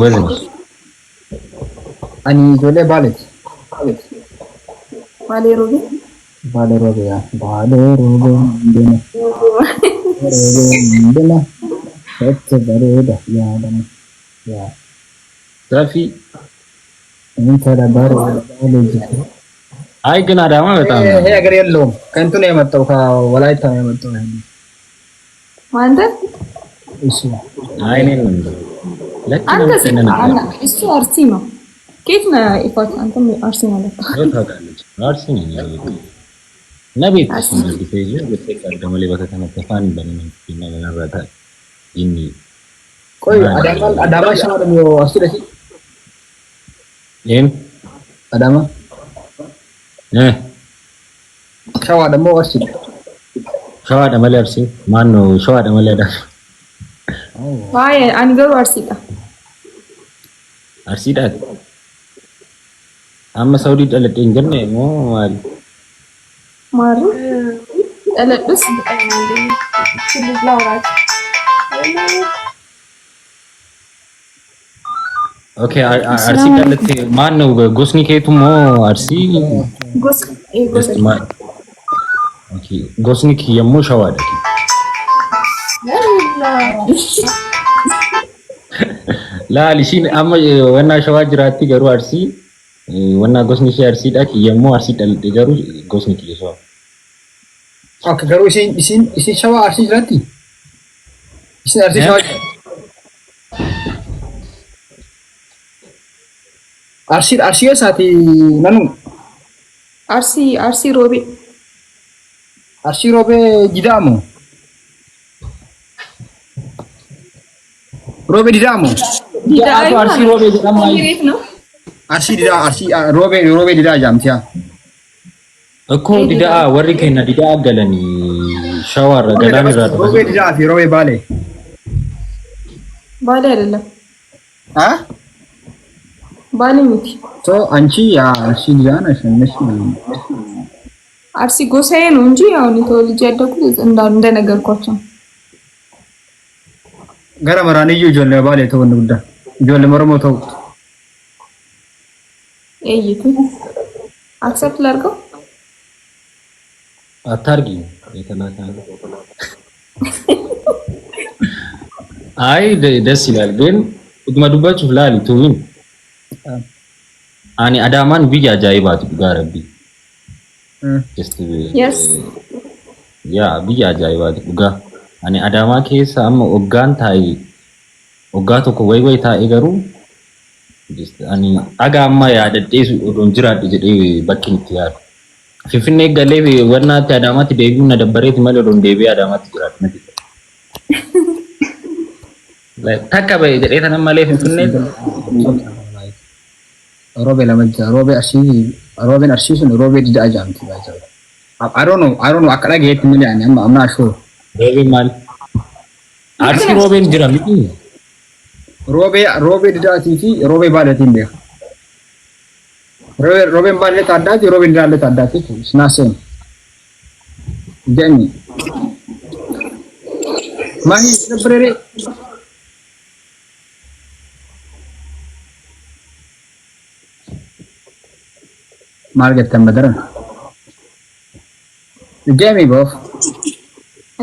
ጎበዝ ነሽ። Ani ijoollee Baaleeti. Baalee Roobee. Baalee Roobee yaa. Baalee Roobee deema. Roobee deema. Itti bareeda yaadama. Yaa. ሰፊ Intala bareeda Baalee jirtu. አይ ግን አዳማ በጣም ይሄ ሀገር የለውም። ከእንትኑ ነው የመጣው፣ ከወላይታ ነው የመጣው። አንተ እሱ አይ እኔን ነው የምለው። ለካ አንተ ነው እሱ አርሲ ነው። ከየት ነህ ኢፋት? አንተም አርሲ ማለት ነው። ታውቃለች። አርሲ ነኝ ያው እና ቤት ተይዞ ገመሌ በከተነተፋን በነመረታ ይኒ ቆይ አዳማ አዳማ ሸዋ ደግሞ አርሲ ደሲ ይህም አዳማ እ ሸዋ ደግሞ አርሲ ሸዋ ደመሌ አርሲ ማን ነው? ሸዋ ደመሌ አዳማ Waa'ee ani garuu Arsiidha. Arsiidhaati. Amma Saudii dhaladhee hin jenne moo maali? Maali? Dhaladhus ልጅ ላውራት Okay, Arsii dhalatte maal ነው? Gosni keetu moo Arsii? Gosa gosa Okay, gosni kiyya immoo Shawaadha. Laal ishiin amma wannaa Shawaa jiraatti garuu Arsii wannaa gosni ishee Arsiidha, kiyya immoo Arsii dhaladhe garuu gosni kiyya Shawaa. Okay, garuu isin Shawaa Arsii jiraatti? Isin Arsii Shawaa jiraatti? Arsii Arsii eessaati nanu? Arsii Arsii Roobee. Arsii Roobee Didaamoo? Roobee Didaamoo? Didaa Arsii Roobee jedhama. ቤት ነው። Arsii Didaa Arsii Roobee Roobee Didaa jaamti yaa. እኮ Didaa warri keenya Didaa galanii Shawaarra galaanirraa Roobee dhufanii. Didaa fi Roobee Baalee. ባሌ አይደለም። አ ባሌ miti. So አንቺ ያ አርሲ ዲዳ ነሽ ነሽ። አርሲ ጎሳዬ ነው እንጂ አሁን ተወልጄ ያደኩት እንደነገርኳቸው Gara maraaniyyuu ijoollee Baalee ta'uu inni guddaa. Ijoollee Oromoo ta'u. ኤይቱ accept ላድርገው። አታርጊ የተላከ አይ ደስ ይላል ግን dhuguma dubbachuuf laali tuuyin ani Adaamaan biyya ajaa'ibaati dhugaa rabbi. Just Yes. Yaa biyya ajaa'ibaati dhugaa. Ani Adaamaa keessa amma hoggaan taa'e hoggaa tokko wayi wayi taa'e garuu just ani dhagaa amma yaadadhee odoon jiraadhe jedhee bakki itti yaadu. Finfinnee galee wannaatti Adaamaatti deebi'uun na dabbareeti malee odoon deebi'ee Adaamaatti jiraadhu natti tola. Takka ba'e jedhee tanan malee Finfinnee Roobee lama jira. Roobee Arsii Roobeen Arsii sun Roobee Didaa jaamti baay'ee. I don't know. I don't know. Akka dhageetti malee ani amma I'm not sure. Roobeen maal? Arsii roobeen jira miti. Roobee Roobee Didaatii fi Roobee Baaleetiin beeka. Roobee Roobeen Baalee addaati, Roobeen Didaallee addaati jechuudha. It's not same. Jedhani. Mahi ነበረ maal jettan badaran? Jamie bof.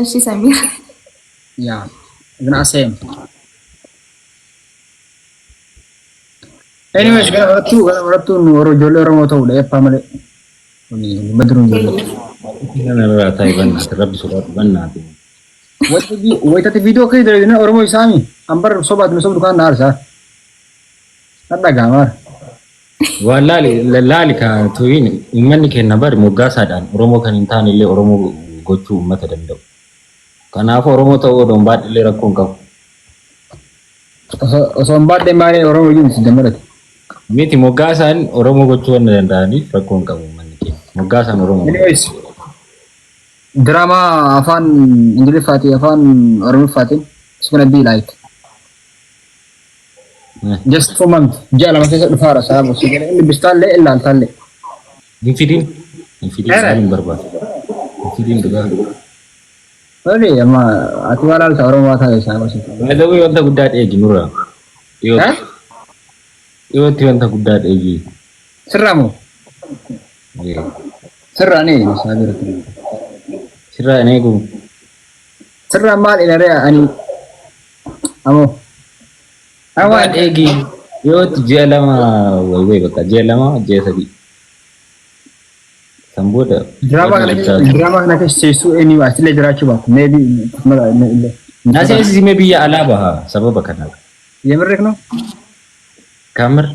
እሺ ሰሚር Yeah. It's not same. Anyways, gara barattuu nu warra ijoollee Oromoo ta'uudha eebbaa malee. Kuni badruun ijoollee. Kanarraa taa'e bannaati rabbi sodaadhu bannaati. Wayitati viidiyoo akkasii dalagina Oromoo isaami ambar sobaat nu sobdu kaan na aarsaa. Dhadhagaamaar. Waan laali laali ka tuyin uummanni keenya bari moggaasaadhaan Oromoo kan hin taane illee Oromoo gochuu uummata danda'u. Kanaafuu Oromoo ta'uu odoon baadhillee rakkoo hin qabu. Osoo hin baadhee maalee Oromoo iyyuu miti damalate. Miti moggaasaan Oromoo gochuu waan danda'aniif rakkoo hin qabu uummanni keenya. Moggaasaan Oromoo. Anyways, diraamaa afaan Ingiliffaatii afaan Oromoffaatiin it's gonna be like just 2 months, ji'a 2 keessa dhufaara sababa si gara inni bistaallee ilaaltaallee. Hin fidin. Hin fidin isaan hin barbaadu. Hin fidin dhugaa. Maali amma ati waa laalta Oromoo taate sababa si. Baay'ee wanta guddaa dheegi nurraa. Dhiyootti. Dhiyootti wanta guddaa dheeyi. Sirraa moo? Sirraa ni eegna isaa biratti. Sirraa hin eegu. Sirraa maal ilalee ani amoo. Dhugaa dheegi. Dhiyootti ji'a 2 wayi wayi bakka ji'a 2 ji'a 3. San booda Diraamaa kana keessa diraamaa kana keessa seessuu eenyu asillee jiraachuu baatu. Maybe illee. Na seensisime biyya alaa baha sababa kanaaf. Yemirreek no? Kamir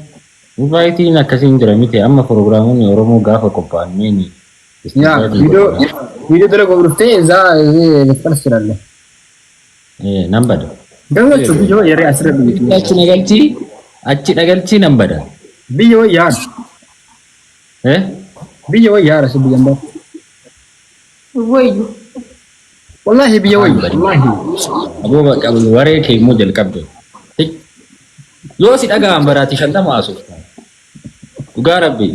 invaayitiin akkasii hin jira miti amma piroogiraamonni Oromoo gaafa qophaa'an meeni Yaa viidiyoo viidiyoo dalaguuf dhuftee izaa ልትቀርስ ትችላለህ። Nan bada. Garuu jechuun biyya wayya ree asirra biyya Achi nagalchii achi dhagalchii nan bada. Biyya wayyaa Eh? biyya wayyaa rasi biyya hin Wayyu. Wallaahi biyya wayya wallaahi. Aboo bakka waree kee immoo jalqabde. Yoo si dhaga'an baraati 50 haasofta. Dhugaa rabbi.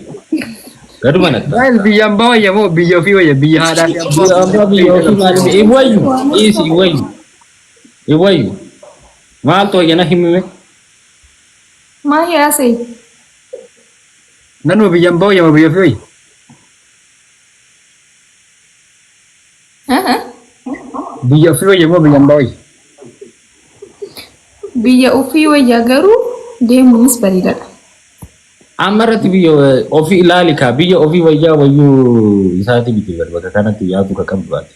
Gaduma natta. Guys biyya hambaa wayya moo biyya ofii wayya biyya haadhaa fi abbaa Biyya hambaa biyya ofii maal hin wayyu. Dhiisi hin wayyu. Hin wayyu. Maaltu wayya na himime? Maal yaasee? Nanuma biyya hambaa wayya moo biyya ofii wayya? Biyya ofii wayya moo biyya hambaa wayya? Biyya ofii wayya garuu deemuunis bareedaadha. Amma irratti biyya ofii ilaali kaa biyya ofii wayyaa wayyuu isaati miti bar bakka kanatti yaadu ka qabdu ati.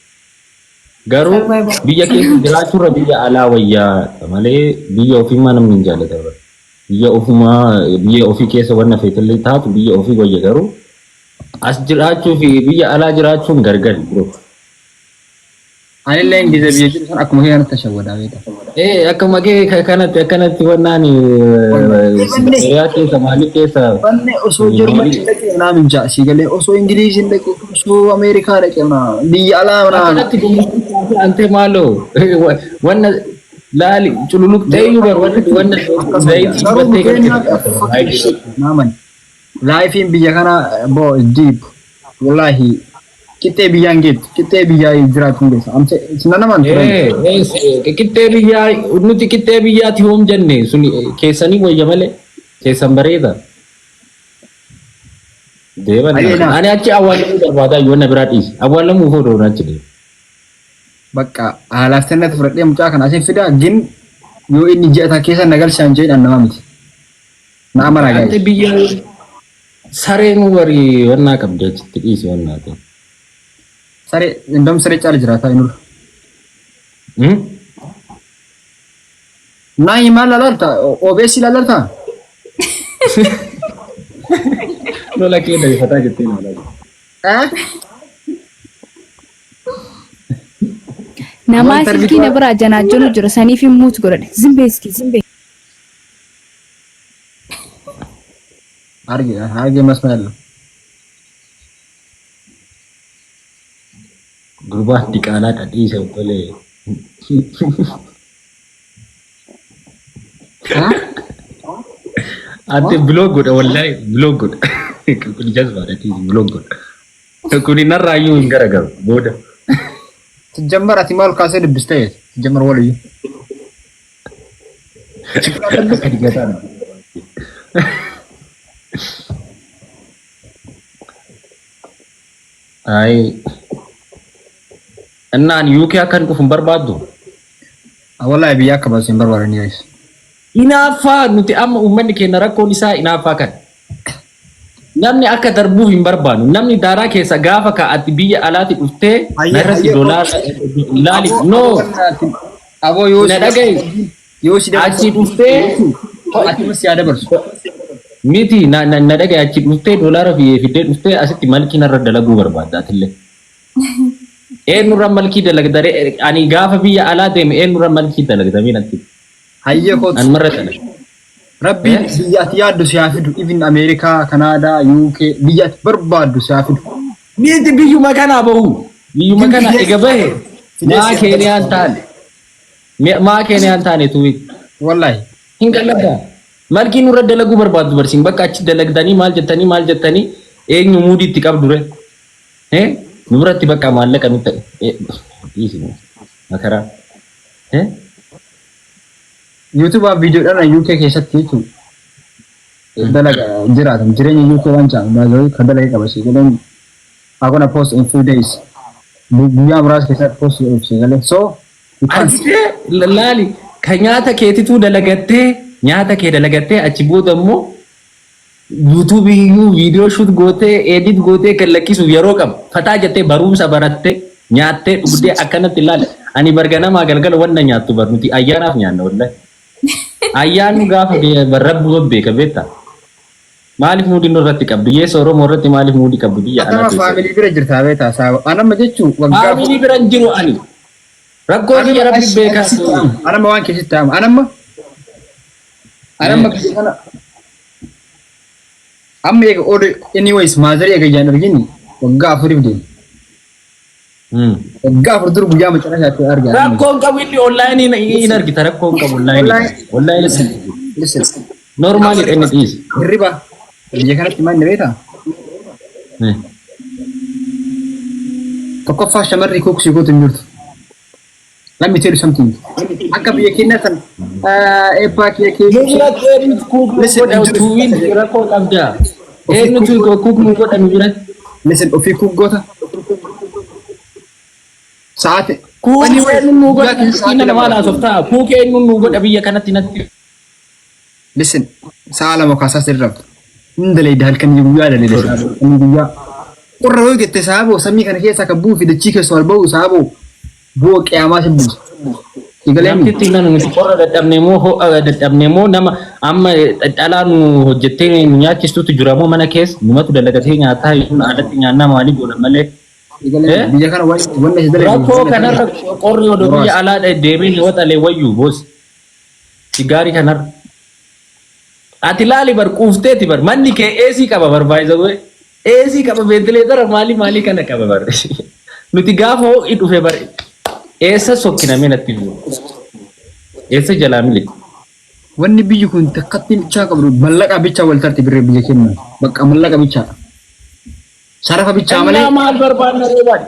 Garuu Survival. biyya keessa jiraachuurra biyya alaa wayyaa malee biyya ofiimmaa namni hin jaallata bar. Biyya ofumaa biyya ofii keessa wanna feetellee taatu biyya ofii wayya garuu as jiraachuu fi biyya alaa jiraachuun gargari bro. Anillee gize biyya jiru san akkuma kee kanatti tashawwadaa beekta. Ee akkuma kee kanatti akkanatti wannaan hiriyaa keessa maalii keessa Banne osoo Jarmanii dhaqee naa minjaa sii galee osoo Ingiliiziin dhaqee osoo Ameerikaa dhaqee naa biyya alaa naa. Akkanatti ante maaloo wanna laali cululuqxee iyyuu bar wanna wanna zayitii Garuu dibattee mukkeen naaman. Laayifiin biyya kana boo deep. Wallaahi qixxee biyyaan geettu qixxee biyyaa jiraachuun geessa. Amse sina naman turan. Qixxee biyyaa nuti qixxee biyyaati hoom jenne suni keessanii wayya malee keessan bareeda. Deeman Ayyee ani achi awwaalamuu barbaadaa yoo na biraa dhiisi awwaalamuu fodoo achi deema. Bakka haalaafteennatti fudhadhee mucaa kana asin fidaa gin yoo inni ji'a takka keessa na galchaan jedhan nama miti. Na amanaa Ante gaa'e. biyya sareen warii wannaa qabdi achitti dhiisi wannaa ta'e. Saree indom saree caala jiraataa inurra. Naayi maal laalta? OBS laalta? Lola kee dayfataa jettee na laala. Eh? Namaa Wanta silkii na biraa janaajjanu jira saniif hin muut godhadhe. Zimbee iski zimbee. Arge arge masma yalla. Gurbaan diqaalaa dhadhiise obbolee. Ate block godha wallahi block godha. Kun jazbaadha dhiisi block godha. Kun narraayyuu hin garagaru booda. Tijjammar ati maal kaasee dubbistee? Tijjammar waliyyuu. Akka digataa Ayi. Innaan UK akka hin dhufu hin barbaaddu. Wallahi biyya akka baasu hin barbaadani guys. Inaaffaa nuti amma uummanni keenya rakkoon isaa inaaffaa kana. Namni akka darbuuf hin barbaadu. Namni daaraa keessa gaafa kaa'atti biyya alaatti dhuftee narratti doolaara laali. No. Aboo yoo Na dhaga'i. Yoo si Achi dhuftee ati si yaa dabarsu. Miti na na na dhaga'i achi dhuftee doolaara fiddee dhuftee asitti malkii narra dalaguu barbaadda atillee. Eenyurra malkii dalagdaree ani gaafa biyya alaa deeme eenyurra malkii dalagdamee natti. Hayyee kootu. An marra dalaga. Rabbiin biyya ati yaaddu si haa fidu. Even Ameerikaa, Kanaadaa, UK biyya ati barbaaddu si haa fidu. Miti biyyuma kanaa bahu. Biyyuma kana ega bahe maa Keeniyaan taane. Maa Keeniyaan taane tuwi. Wallahi. Hin qalladdaa. Malkii nurra dalaguu barbaaddu barsiin bakka achi dalagdanii maal jettanii maal jettanii eenyu muudii itti qabdu re. Eh? Nu biratti bakka maallaqa nutti dhiisi makaraa. Eh? YouTube viidiyoodhaan UK keessatti jechuudha. Dalaga jiraatan jireenya UK waan caalu baay'ee kan dalaga qaba si galee I'm gonna post in few days. Guyyaa muraasa keessatti post godhuuf si galee. So you can't. Argitee, laali, ka nyaata keetituu dalagattee, nyaata kee dalagattee, achi booda immoo YouTubeii iyyuu viidiyoo shoot gootee, edit gootee kan lakkisuuf yeroo qaba. Fataa jettee barumsa barattee, nyaattee, dhugdee akkanatti ilaala. Ani barganamaa galgala wanna nyaattu bar nuti ayyaanaaf nyaanna wallahi. Ayyaanni gaafa rabbi beeka beektaa. Maaliif muudii irratti qabdu? Yeessa Oromoo irratti maaliif muudii qabdu biyya alaa Atama keessatti? Family bira jirtaa beektaa saaba. Anamma jechuun waggaa Family bira hin jiru ani. Rakkoo biyya rabbi beekaa. Anamma waan keessatti ta'amu. Anamma biyya kana amma eega oolu, anyways, maazarii eega ijaan argini waggaa 4f deema. Waggaa 4 dur guyyaa macana isaatti argaa. Rakkoon qabu, inni onlineii hin argita, rakkoon qabu onlineii. Onlineii Listen. Normalidha inni dhiisi. Hirriba biyya kanatti maal ni beektaa? Tokkoffaa, shamarri kuuksii gootu hin jirtu. Let me tell you something. Akka biyya keenya san eebbaa kiyya Nu keessa. biratti eenyutu cook nu Listen, godha tuuwiin rakkoo qabda. Eenyutu cook nu godha nu biratti? Listen, ofii cook goota. Sa'aati. Cook eenyu nu godha? Guyyaa keessa sa'aatii Miskiina 2 namaa haasoftaa. Cook eenyu nu godha biyya kanatti natti? Listen, sa'a 2 kaasaa sirrabtu. Hin dalayda, halkan guyyaa dalayda halkan guyyaa. Qorra yoo jette saaboo, samii kana keessa akka bu'uu fi dachii keessa ol ba'u saaboo bu'oo qiyaamaa si buusa. Egalee. Namtitti nan nuti qorra dadhabne moo ho'a dadhabne moo, nama amma dhalaa nu hojjettee nu nyaachistutu jira moo, mana keessa numatu dalagatee nyaataa jechuun alatti nyaannaa maalii goona malee. Egalee biyya kana wanna si dalaydu. Rakkoo kanarra qorri odoo biyya alaa deemee ni waxalee wayyuu boos. Sigaarii kanarra. Ati laali bar, quufteeti bar, manni kee AC qaba bar, baay'isawee. AC qaba, ventilator maalii maalii kana qaba bar. Nuti gaafa ho'i dhufe bar eessa sokkinamee natti himu? Eessa jalaa miliqu? Wanni biyyi kun takkatti bichaa qabdu mallaqa bichaa wal tarti birree biyya keenya. Bakka mallaqa bichaa. Sharafa bichaa malee. Innaa maal barbaanna ree baadhi?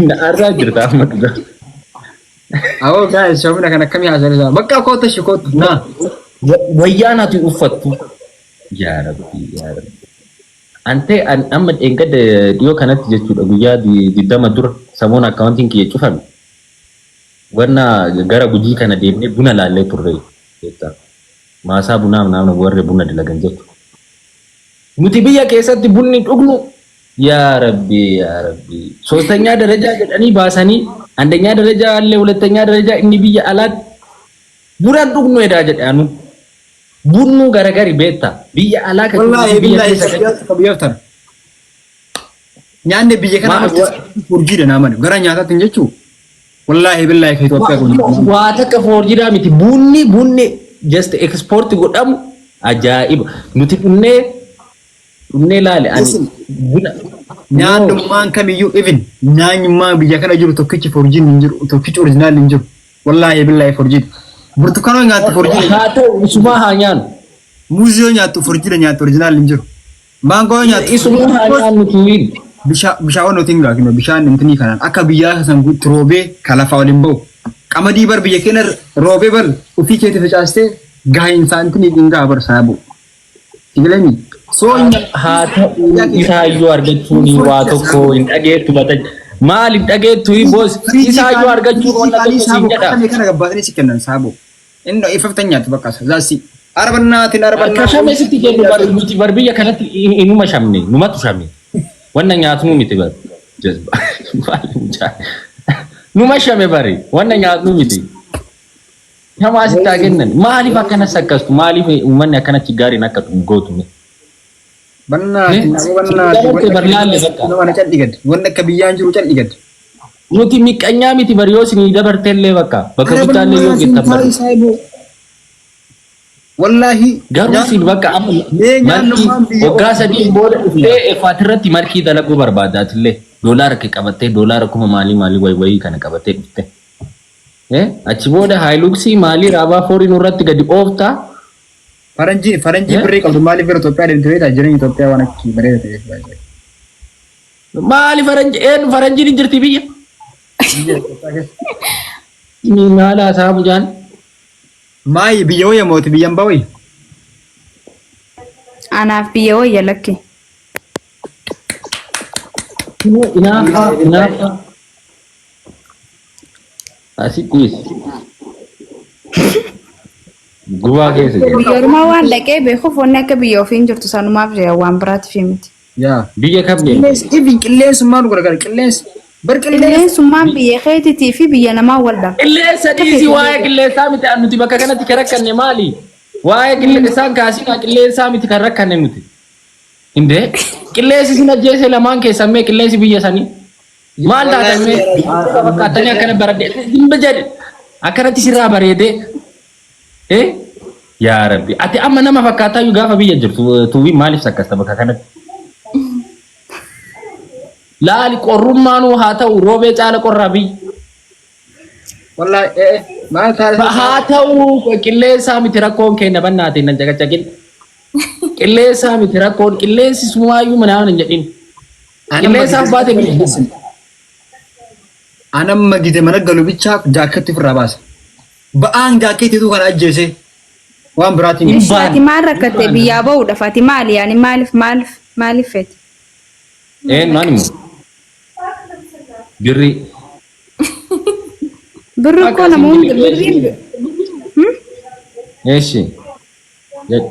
Na arraa jirta amma dhugaa. Awoo guys, shofina kan akkamii haasa'u? Bakka kootu shi kootu naa. Wayyaan ati uffattu. Yaa Rabbi, yaa Rabbi. Antee amma dheengadda dhiyoo kanatti jechuudha, guyyaa 20 dura samoon accountiin kiyya cufame. Wanna gara Gujii kana deemnee buna laallee turre jechuudha. Maasaa bunaa naannoo warri buna dalagan jechuudha. Nuti biyya keessatti bunni dhugnu, yaa Rabbi, yaa Rabbi. ሶስተኛ ደረጃ jedhanii baasanii, አንደኛ ደረጃ አለ፣ ሁለተኛ ደረጃ inni biyya alaatti buna dhugnu edaa jedhe anu. Bunnu garagari beekta biyya alaa kan Wallaahi biyya billahi keessa ka biyyaaf tana. Nyaanni biyya kana forgedha naa mani. Gara nyaataatti hin jechuu. Wallaahi billahi ka Itoophiyaa kun. Waa takka forgedhaa miti, bunni just export godhamu ajaa'iba. Nuti dhunnee dhunnee laale ani buna. Nyaannummaan kamiyyuu, even nyaanyummaan biyya kana jiru tokkichi forgediin hin jiru, tokkichi original hin jiru. Wallaahi billahi forgedha. Burtukaanoo nyaattu forgedha. Haa ta'u, isumaa haa nyaannu. Muuzii yoo nyaattu forgedha nyaattu, original hin jiru. Maangoo yoo nyaattu. Isumaa haa nyaannu tuwiin. Bishaan nuti hin gaafinu, bishaan intinii kanaan akka biyyaa san roobee ka lafaa waliin bahu. Qamadii bar biyya keenya roobee bar ofii keetti facaastee gahiinsaa intinii hin gaha bar saabu. Sigalami. Soo Haa ta'u, isaayyuu argachuun waa tokko hin dhageettu mata. Maal hin dhageettu boos, isaayyuu argachuun wanna tokko siin jedha. Kana gabbaatanii si kennan saabu. Inni ifaftan nyaatu bakka zaasi. Arbannaatiin arbannaa. Ka shame sitti kennu bar, nuti bar biyya kanatti inuma shamne, numatu shame. Wanna nyaatnu miti bar. Jazba. Maali mucaa? Numa shame bari, wanna nyaatnu miti. Namaa sitti haa kennan. Maaliif akkana sakkastu? Maaliif uummanni akkanatti gaariin akka gootu? Bannaatiin bannaatiin. Bar laalle bakka. Nama calli gad. Wanni akka biyyaan jiru calli gad. Nuti miqqanyaa miti bar, yoo isinii dabartellee bakka guddaallee yoo geettan bar. Wallaahi. Garuu isin bakka amma Mee markii nyaannummaan biyya waggaa 3 booda dhuftee efaatirratti markii dalaguu barbaadaatillee doolaara kee qabattee, doolaara kuma maalii maalii wayi wayii kana qabattee dhufte. Achi booda Hiluxii maalii RAV4 nurratti gadi ooftaa. Faranjii birrii qabdu maaliif gara Itoophiyaa deemte beektaa? Jireenya Itoophiyaa waan akki bareeda ta'eef baay'ee. Maali faranji, eenyu faranjiin hin jirti biyya? Biyya Itoophiyaa keessa. Ni maal haasaa mucaan? Maayi biyya wayya mooti biyya hambaa wayya? Anaaf biyya wayya lakki. Inaaffaa inaaffaa. Asi dhiisi. Gubaa keessa jira. Biyya ormaa waan dhaqee beekuuf wanni akka biyya ofii hin jirtu sanumaaf jira waan biraatiif miti. Yaa. Biyya kam deemte? Qilleensi even qilleensummaan nu gargaara qilleensi. Bar qilleensi. Qilleensummaan biyya keetiitii fi biyya namaa wal dhaba. Qilleensa dhiisii waa'ee qilleensaa miti nuti bakka kanatti kan rakkanne maali? Waa'ee qilleensaan kaasinaa qilleensaa miti kan rakkanne nuti. Indee qilleensi sin ajjeese lamaan keessan mee qilleensi biyya sanii. Maal taatan mee fakkaattanii akkana baradhe hin jedhe akkanatti sirraa bareedee. Eh? Yaa Rabbi ati amma nama fakkaataa iyyuu gaafa biyya jirtu tuwii maaliif sakkasta bakka kanatti? Laali qorrummaanuu haa ta'u roobee caala qorraa biyyi. Wallaahi ee maal taate? Haa ta'u qilleensaa miti rakkoon keenya bannaatiin nan caqacaqin. Qilleensaa miti rakkoon qilleensi sumaayyuu manaa hin jedhin. Qilleensaaf baate biyya. Anamma gite mana galu bichaa jaakkeetti ofirraa baasa. Ba'aan jaakkeettiitu kana ajjeese waan biraatiin. Hin Ati baane. maal rakkatte biyyaa bahuudhaaf ati maali yaani maaliif maaliif maaliif feete? Eenyu ani moo? Birrii. Birri koo nama hunda birriin Eeshi. Jedh.